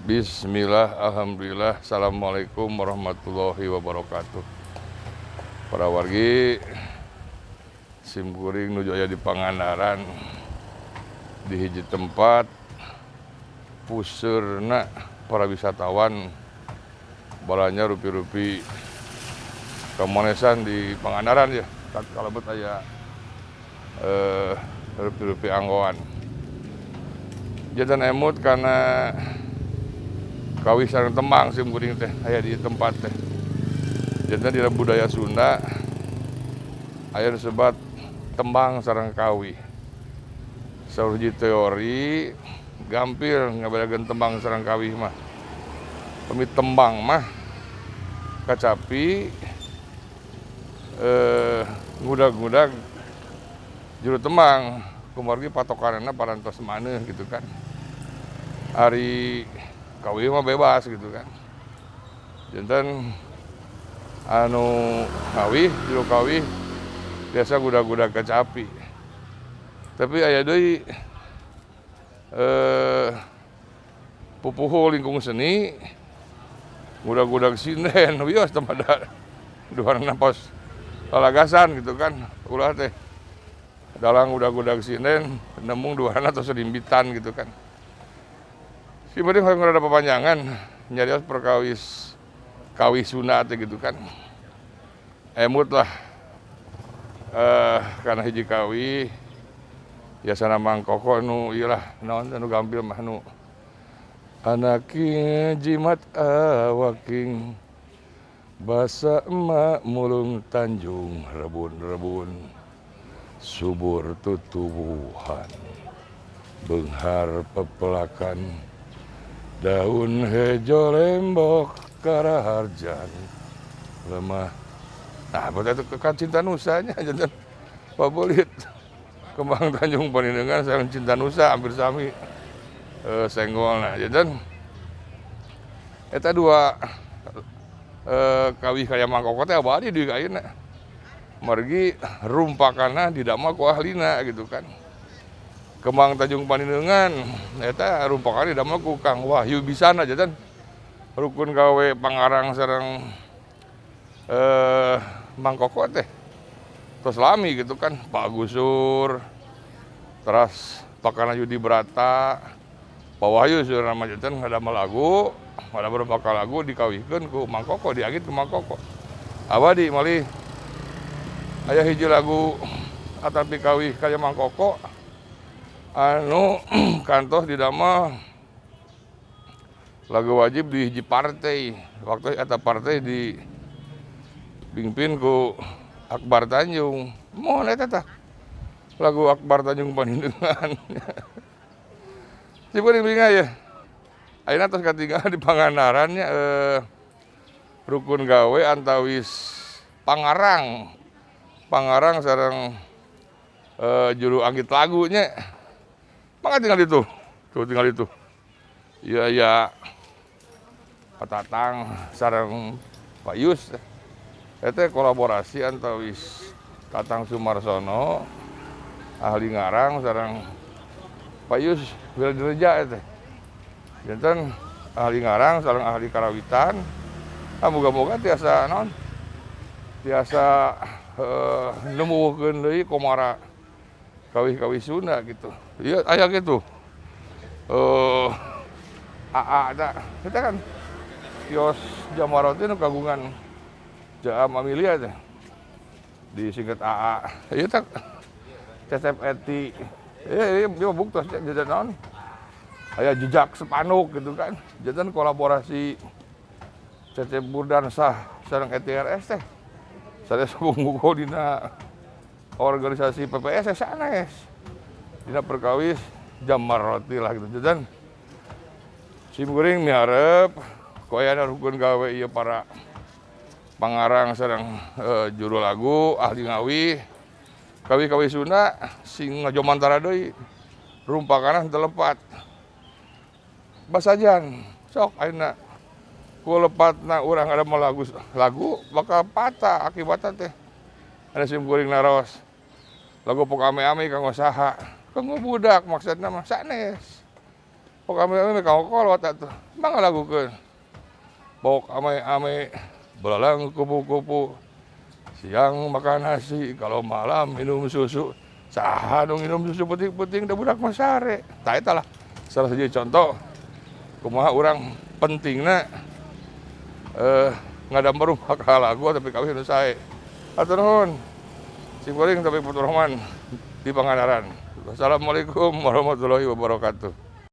Bismillah, alhamdulillah, assalamualaikum warahmatullahi wabarakatuh. Para wargi, sim kuring nuju aya di Pangandaran, di hiji tempat puseurna para wisatawan balanja rupi-rupi kamanesan di Pangandaran ya. Kalebet aya rupi-rupi anggoan. Janten emut karena kawih sareng tembang sim kuring teh aya di tempat teh. Janten di budaya Sunda aya disebat tembang sareng kawih. Saur hiji teori gampil ngabedakeun tembang sareng kawih mah. Pami tembang mah kacapi ngudag-ngudag juru tembang kumargi patokanana parantos maneuh gitu kan. Ari kawih mah bebas gitu kan. Janten anu kawih, juru kawih biasa gudag-gudag kacapi. Tapi aya deui pupuhu lingkung seni gudag-gudag sinden wios teh pada duanana pos lalagasan gitu kan. Ulah teh dalang gudag-gudag sinden nembung duanana tos rimbitan gitu kan. Si bade hoyong rada papanjangan nyarios perkawis kawih Sunda teh gitu kan. Emut lah karena hiji kawih biasana Mang Koko nu ieu lah naon nu gampil mah nu anaking jimat awaking basa emak mulung Tanjung rebun-rebun subur tutubuhan beunghar pepelakan daun hejo lembok karaharjan lemah. Nah, berarti itu kan Cinta Nusa nya janten favorit Kembang Tanjung Panindungan sareng Cinta Nusa hampir sami senggolna janten eta dua kawih kaya Mang Koko teh abadi deui ka ayeuna. Margi rumpakanna didamel ku ahlina gitu kan. Kembang Tanjung Panindungan eta rumpakan didamel ku Kang Wahyu Bisana janten rukun gawe pangarang sareng Mang Koko teh tos lami gitu kan. Pak Gusur teras Pakana Yudi Brata Pak Wahyu saurna mah janten ngadamel lagu, ngadamel rumpaka lagu dikawihkeun ku Mang Koko, diangit ku Mang Koko. Abadi malih aya hiji lagu atapi kawih kaya Mang Koko anu kantos didamel lagu wajib di hiji partai. Waktu eta partai dipimpin ku Akbar Tanjung. Mohon eta tah lagu Akbar Tanjung Panindungan. Cipuring binga ya. Ayeuna tos katinggal di Pangandaran nya rukun gawe antawis pangarang. Pangarang sareng juru anggit lagu nya. Mangga tinggal itu. Tuh tinggal itu. Iya ya. Pak Tatang sareng Pak Yus. Eta kolaborasi antawis Tatang Sumarsono ahli ngarang sareng Pak Yus Wiradiraja eta. Janten ahli ngarang sareng ahli karawitan. Ah moga-moga tiasa naon? Tiasa nemukeun deui komara kawih-kawih Sunda gitu. Iya aya gitu. AA ta. Kita kan kios Jamaroti nu kagungan Jaam Amelia teh. Disingkat AA. Ieu teh Cecep Eti. Iya, iya, buktos jajan naon? Aya jejak sepanduk gitu kan. Janten kolaborasi Cecep Burdansah sareng ETRS teh. Sanes buku dina organisasi PPS sanes. Dina perkawis Jamaroti lah gitu. Janten sim kuring miharep ku ayana rukun gawe ieu para pangarang sareng juru lagu ahli ngawih kawih-kawih Sunda sing ngajomantara deui rumpakana teu lepat. Basajan sok ayeuna ku lepatna urang ada lagu lagu bakal patah akibatna teh. Ada sim kuring naros lagu pok ame-ame kanggo saha? Kanggo budak maksudna mah sanes. Pok ame-ame ka kolot atuh. Mangga lagukeun. Bok ame-ame belalang kupu-kupu. Siang makan nasi, kalau malam minum susu. Saha nu minum susu peuting-peuting da budak mah sare. Tah eta lah salah satu contoh kumaha urang pentingna ngadamel rumah lagu tapi kawih nu sae. Hatur nuhun. Sim kuring Taufik Faturrahman di Pangandaran. Wassalamualaikum warahmatullahi wabarakatuh.